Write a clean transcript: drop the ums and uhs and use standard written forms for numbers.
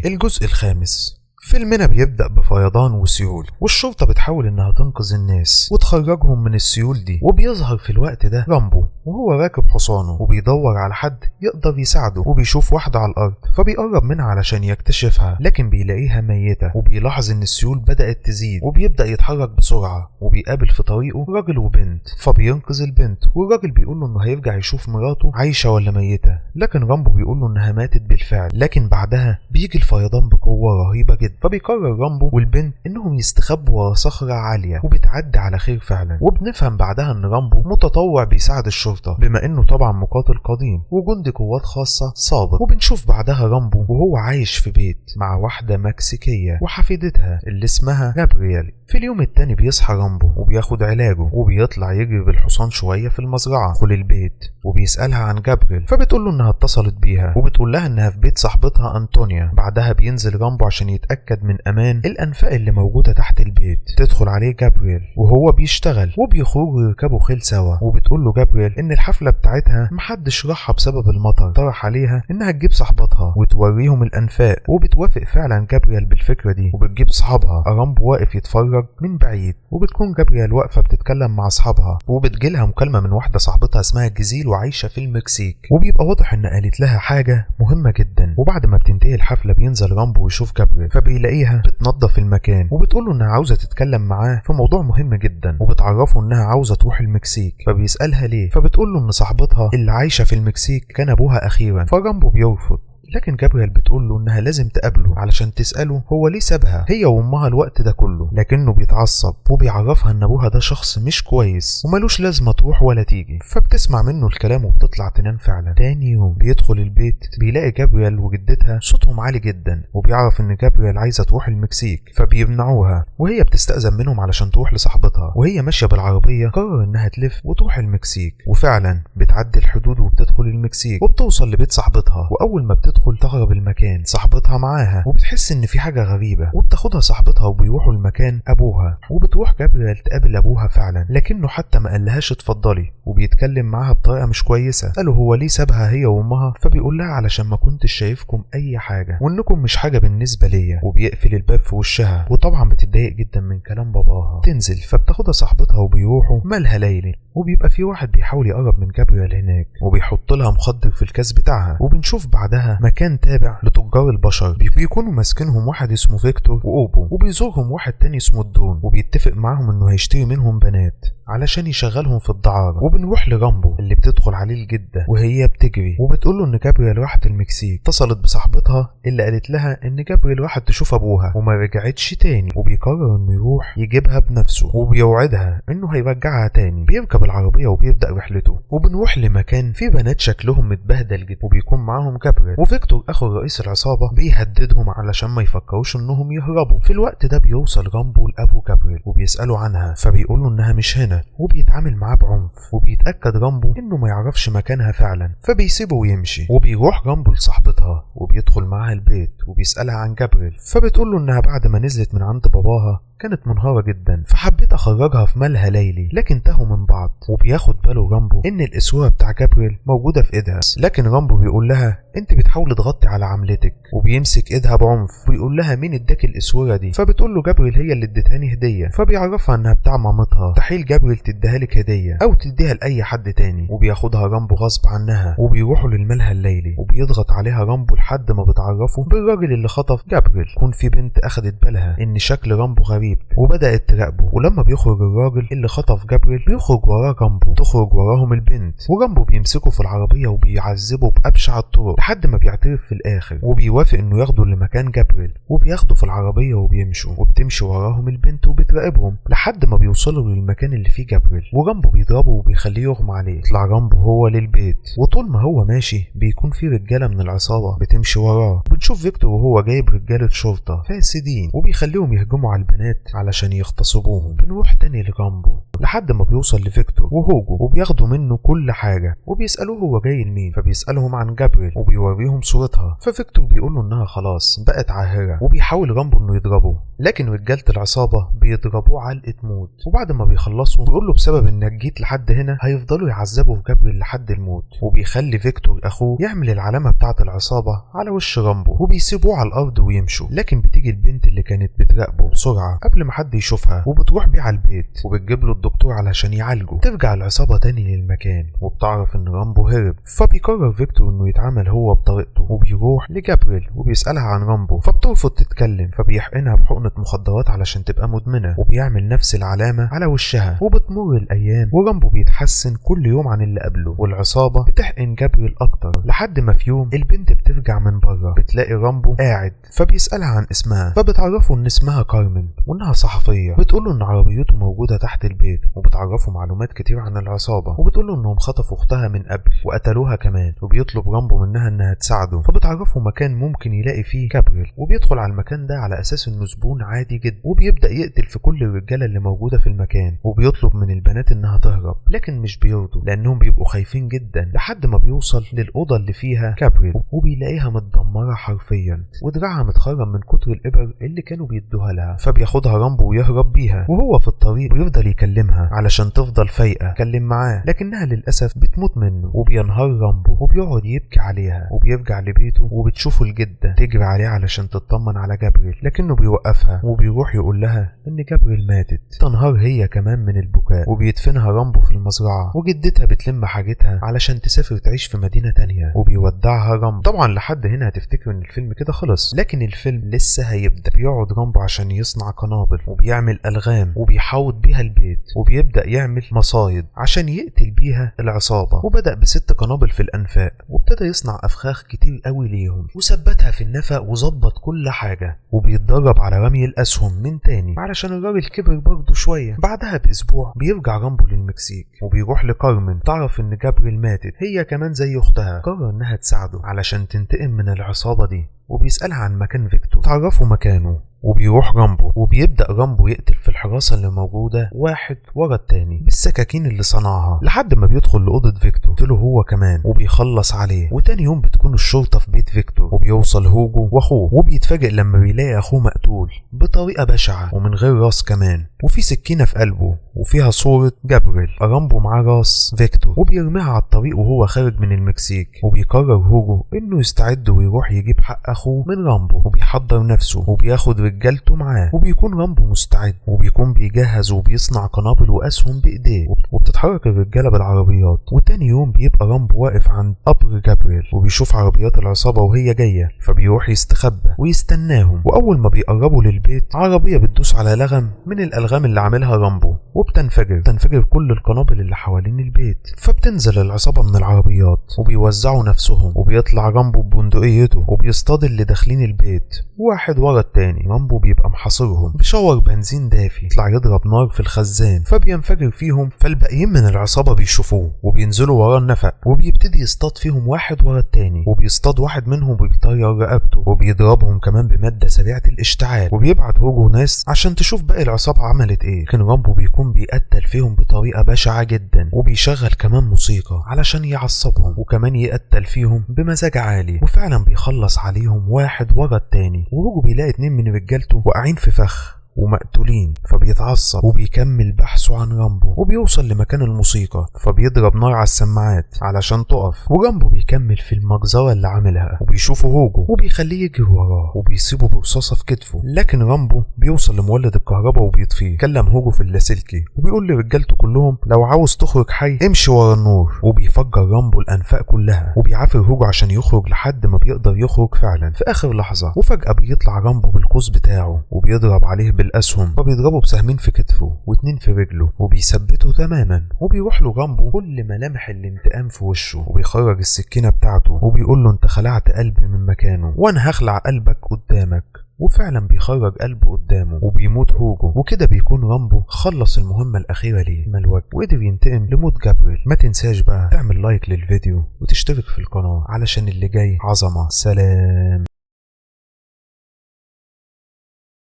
الجزء الخامس. فيلمنا بيبدأ بفيضان وسيول، والشرطة بتحاول انها تنقذ الناس وتخرجهم من السيول دي. وبيظهر في الوقت ده رامبو وهو راكب حصانه وبيدور على حد يقدر يساعده، وبيشوف واحدة على الأرض فبيقرب منها علشان يكتشفها، لكن بيلاقيها ميتة. وبيلاحظ ان السيول بدأت تزيد وبيبدأ يتحرك بسرعة، وبيقابل في طريقه راجل وبنت فبينقذ البنت، والراجل بيقول له انه هيرجع يشوف مراته عايشة ولا ميتة، لكن رامبو بيقول له انها ماتت بالفعل. لكن بعدها بيجي الفيضان بقوة رهيبة جدا، فبيقرر رامبو والبنت انهم يستخبوا ورا صخرة عالية، وبتعدي على خير فعلا. وبنفهم بعدها ان رامبو متطوع بيساعد الشرطة بما انه طبعا مقاتل قديم وجندي قوات خاصة سابق. وبنشوف بعدها رامبو وهو عايش في بيت مع واحدة مكسيكية وحفيدتها اللي اسمها جابرييل. في اليوم التاني بيصحى رامبو وبياخد علاجه وبيطلع يجري بالحصان شوية في المزرعة دخل البيت، وبيسألها عن جابرييل فبتقول له انها اتصلت بيها وبتقول لها انها في بيت صاحبتها انطونيا. بعدها بينزل رامبو عشان يتأكد من امان الانفاق اللي موجودة تحت البيت. تدخل عليه جابرييل وهو بيشتغل وبيخرجوا يركبوا خيل سوا، وبتقول له جابرييل ان الحفلة بتاعتها محدش راحها بسبب المطر. طرح عليها انها تجيب صاحبتها وتوريهم الانفاق، وبتوافق فعلا جابرييل بالفكرة دي وبتجيب صحابها. رامبو واقف يتفرج من بعيد، وبتكون جابرييل واقفة بتتكلم مع اصحابها، وبتجيلها مكالمة من واحدة صاحبتها اسمها جزيل وعايشة في المكسيك، وبيبقى واضح ان قالت لها حاجة مهمة جدا. وبعد ما بتنتهي الحفلة بينزل رامبو ويشوف جابرييل، فبيلاقيها بتنظف المكان وبتقول له انها عاوزة تتكلم معاه في موضوع مهم جدا، وبتعرفه انها عاوزة تروح المكسيك. فبيسألها ليه، فبتقول له ان صاحبتها اللي عايشة في المكسيك كان ابوها اخيرا. فرامبو بيرفض، لكن جابرييل بتقول له انها لازم تقابله علشان تسأله هو ليه سابها هي وامها الوقت ده كله، لكنه بيتعصب وبيعرفها ان ابوها ده شخص مش كويس وملوش لازمه تروح ولا تيجي. فبتسمع منه الكلام وبتطلع تنام فعلا. تاني يوم بيدخل البيت بيلاقي جابرييل وجدتها صوتهم عالي جدا، وبيعرف ان جابرييل عايزه تروح المكسيك فبيمنعوها، وهي بتستأذن منهم علشان تروح لصاحبتها. وهي ماشيه بالعربيه قرر انها تلف وتروح المكسيك، وفعلا بتعدي الحدود وبتدخل المكسيك وبتوصل لبيت صاحبتها. واول ما بتدخل تغرب المكان صاحبتها معاها، وبتحس ان في حاجة غريبة، وبتاخدها صاحبتها وبيروحوا المكان ابوها. وبتروح جابرييل تقابل ابوها فعلا، لكنه حتى ما قالهاش اتفضلي، وبيتكلم معاها بطريقة مش كويسة. قالوا هو ليه سابها هي وامها، فبيقول لها علشان ما كنتش شايفكم اي حاجة وانكم مش حاجة بالنسبة ليا، وبيقفل الباب في وشها. وطبعا بتتضايق جدا من كلام باباها. تنزل فبتاخدها صاحبتها وبيروحوا مالها ليلي، وبيبقى في واحد بيحاول يقرب من جابرييل هناك وبيحط لها مخدر في الكاس بتاعها. وبنشوف بعدها مكان تابع لتجار البشر بيكونوا ماسكينهم واحد اسمه فيكتور واوبو، وبيزورهم واحد تاني اسمه الدون، وبيتفق معاهم انه هيشتري منهم بنات علشان يشغلهم في الدعارة. وبنروح لرامبو اللي بتدخل عليه الجدة وهي بتجري وبتقول له ان جابرييل راحت المكسيك. اتصلت بصاحبتها اللي قالت لها ان جابرييل راحت تشوف ابوها وما رجعتش تاني، وبيقرر انه يروح يجيبها بنفسه وبيوعدها انه هيرجعها تاني. بيركب العربية وبيبدأ رحلته. وبنروح لمكان فيه بنات شكلهم متبهدل جدا، وبيكون معاهم جابرييل وفيكتور اخو رئيس العصابة بيهددهم علشان ما يفكروش انهم يهربوا. في الوقت ده بيوصل رامبو لابو جابرييل وبيسأله عنها، فبيقوله انها مش هنا، وبيتعامل معاه بعنف. وبيتأكد رامبو انه ما يعرفش مكانها فعلا، فبيسيبه ويمشي. وبيروح رامبو لصاحبتها وبيدخل معاها البيت وبيسألها عن جابرييل، فبتقول له انها بعد ما نزلت من عند باباها كانت منهارة جدا، فحبيت اخرجها في مالها ليلي، لكن تاهوا من بعض. وبياخد باله رامبو ان الاسوره بتاع جابرييل موجودة في ايدها، لكن رامبو بيقول لها انت بتحاولي تغطي على عملتك، وبيمسك ايدها بعنف ويقول لها مين اداك الاسوره دي، فبتقول له جابرييل هي اللي ادتهاني هديه، فبيعرفها انها بتاع مامتها، مستحيل جابرييل تديها لك هديه او تديها لاي حد تاني. وبياخدها رامبو غصب عنها وبيروحوا للملهى الليلي، وبيضغط عليها رامبو لحد ما بتعرفه بالراجل اللي خطف جابرييل. يكون في بنت اخدت بالها ان شكل رامبو غريب وبدأت تراقبه، ولما بيخرج الراجل اللي خطف جابرييل بيخرج وراه رامبو، تخرج وراهم البنت، ورامبو بيمسكه في العربية وبيعذبه بأبشع الطرق لحد ما بيعترف في الآخر، وبيوافق انه ياخده لمكان جابرييل، وبياخده في العربية وبيمشوا، وبتمشي وراهم البنت وبتراقبهم لحد ما بيوصلوا للمكان اللي فيه جابرييل، ورامبو بيضربه وبيخليه يغمى عليه. يطلع رامبو هو للبيت، وطول ما هو ماشي بيكون في رجالة من العصابة بتمشي وراه. بنشوف فيكتور وهو جايب رجالة شرطة فاسدين وبيخليهم يهجموا على البنات البنات علشان يغتصبوهم. بنروح تاني لرامبو لحد ما بيوصل لفيكتور وهوجو وبياخدوا منه كل حاجة وبيسألوه هو جاي لمين، فبيسألهم عن جابريل وبيوريهم صورتها، ففيكتور بيقول له انها خلاص بقت عاهرة، وبيحاول رامبو انه يضربه لكن رجالة العصابة بيضربوه علقة موت. وبعد ما بيخلصوا بيقول له بسبب انك جيت لحد هنا هيفضلوا يعذبوا في جابريل لحد الموت، وبيخلي فيكتور اخوه يعمل العلامة بتاعة العصابة على وش رامبو وبيسيبوه على الارض ويمشوا. لكن بتيجي البنت اللي كانت بتراقبه بسرعة قبل ما حد يشوفها وبتروح بيه على البيت وبتجيب له الدكتور علشان يعالجه. ترجع العصابة تاني للمكان وبتعرف ان رامبو هرب، فبيقرر فيكتور انه يتعامل هو بطريقته وبيروح لجابريل وبيسألها عن رامبو، فبترفض تتكلم، فبيحقنها بحقنة مخدرات علشان تبقى مدمنة وبيعمل نفس العلامة على وشها. وبتمر الأيام ورامبو بيتحسن كل يوم عن اللي قبله، والعصابة بتحقن جابريل أكتر لحد ما في يوم البنت بترجع من بره بتلاقي رامبو قاعد، فبيسألها عن اسمها فبتعرفه ان اسمها كارمن وانها صحفية، بتقوله ان عربيته موجودة تحت البيت وبتعرفه معلومات كتير عن العصابة وبتقوله انهم خطفوا اختها من قبل وقتلوها كمان. وبيطلب رامبو منها انها تساعده، فبتعرفه مكان ممكن يلاقي فيه جابريل، وبيدخل على المكان ده على اساس انه زبون عادي جدا وبيبدأ يقتل في كل الرجالة اللي موجودة في المكان، وبيطلب من البنات انها تهرب لكن مش بيرضوا لانهم بيبقوا خايفين جدا، لحد ما بيوصل للأوضة اللي فيها جابريل وبيلاقيها متدمرة حرفيا ودراعها متخرم من كتر الإبر اللي كانوا بيدوها لها، فبياخدها رامبو ويهرب بيها. وهو في الطريق بيفضل يكلمها علشان تفضل فايقة يتكلم معاه، لكنها للأسف بتموت منه وبينهار رامبو وبيقعد يبكي عليها. وبيرجع لبيته وبتشوفه الجدة تجري عليه علشان تطمن على جابريل، لكنه بيوقفها وبيروح يقول لها ان جابريل ماتت. تنهار هي كمان من البكاء وبيدفنها رامبو في المزرعة، وجدتها بتلم حاجتها علشان تسافر تعيش في مدينة تانية وبيودعها رامبو. طبعا لحد هنا هتفتكر ان الفيلم كده خلص، لكن الفيلم لسه هيبدأ. بيقعد رامبو عشان يصنع قنابل وبيعمل ألغام وبيحوط بيها البيت وبيبدأ يعمل مصايد عشان يقتل بيها العصابة، وبدأ ب6 قنابل في الأنفاق وابتدى يصنع أفخاخ كتير قوي ليهم وثبتها في النفق وظبط كل حاجة، وبيتدرب على رمي الأسهم من تاني علشان الراجل كبر برضه شوية. بعدها بأسبوع بيرجع رامبو للمكسيك وبيروح لكارمن، تعرف إن جابريل ماتت هي كمان زي أختها، قرر إنها تساعده علشان تنتقم من العصابة دي، وبيسألها عن مكان فيكتور، تعرفوا مكانه وبيروح رامبو. وبيبدأ رامبو يقتل في الحراسة اللي موجودة واحد ورا التاني بالسكاكين اللي صنعها لحد ما بيدخل لأوضة فيكتور قتله هو كمان وبيخلص عليه. وتاني يوم بتكون الشرطة في بيت فيكتور وبيوصل هوجو واخوه، وبيتفاجئ لما بيلاقي اخوه مقتول بطريقة بشعة ومن غير راس كمان، وفي سكينة في قلبه وفيها صورة جابريل. رامبو معاه راس فيكتور وبيرميها على الطريق وهو خارج من المكسيك. وبيقرر هوجو انه يستعد ويروح يجيب حق اخوه من رامبو، وبيحضر نفسه وبياخد رجالته معاه، وبيكون رامبو مستعد وبيكون بيجهز وبيصنع قنابل واسهم بايديه، وبتتحرك الرجالة بالعربيات. وتاني يوم بيبقى رامبو واقف عند قبر جابريل وبيشوف عربيات العصابة وهي جاية، فبيروح يستخبى ويستناهم. واول ما بيقربوا للبيت عربية بتدوس على لغم من الالغام اللي عاملها رامبو وبتنفجر، تنفجر كل القنابل اللي حوالين البيت. فبتنزل العصابة من العربيات وبيوزعوا نفسهم، وبيطلع رامبو ببندقيته وبيصطاد اللي داخلين البيت واحد ورا التاني. رامبو بيبقى محاصرهم بشاور بنزين دافي، يطلع يضرب نار في الخزان فبينفجر فيهم، فالباقيين من العصابة بيشوفوه وبينزلوا ورا النفق، وبيبتدي يصطاد فيهم واحد ورا التاني، وبيصطاد واحد منهم وبيطير رقبته وبيضربهم كمان بمادة سريعة الاشتعال. وبيبعت هوجو ناس عشان تشوف باقي العصابة عملت ايه، لكن رامبو بيكون بيقتل فيهم بطريقة بشعة جدا، وبيشغل كمان موسيقى علشان يعصبهم وكمان يقتل فيهم بمزاج عالي، وفعلا بيخلص عليهم واحد ورا التاني. وهوجو بيلاقي 2 من رجالته واقعين في فخ ومقتولين، فبيتعصب وبيكمل بحثه عن رامبو، وبيوصل لمكان الموسيقى فبيضرب نار على السماعات علشان تقف. ورامبو بيكمل في المجزرة اللي عاملها وبيشوفه هوجو وبيخليه يجري وراه وبيصيبه برصاصة في كتفه، لكن رامبو بيوصل لمولد الكهرباء وبيطفيه. كلم هوجو في اللاسلكي وبيقول لرجالته كلهم لو عاوز تخرج حي امشي ورا النور، وبيفجر رامبو الأنفاق كلها وبيعافر هوجو عشان يخرج لحد ما بيقدر يخرج فعلا في آخر لحظة. وفجأة بيطلع رامبو بالقوس بتاعه وبيضرب عليه بالأسهم، فبيضربه بسهمين في كتفه و2 في رجله وبيثبته تماما. وبيروح له رامبو كل ملامح الانتقام في وشه وبيخرج السكينة بتاعته وبيقول له انت خلعت قلبي من مكانه وانا هخلع قلبك قدامك، وفعلا بيخرج قلبه قدامه وبيموت هوجو. وكده بيكون رامبو خلص المهمة الأخيرة ليه ملوك وقدر ينتقم لموت جابريل. ما تنساش بقى تعمل like للفيديو وتشترك في القناة علشان اللي جاي عظمة. سلام.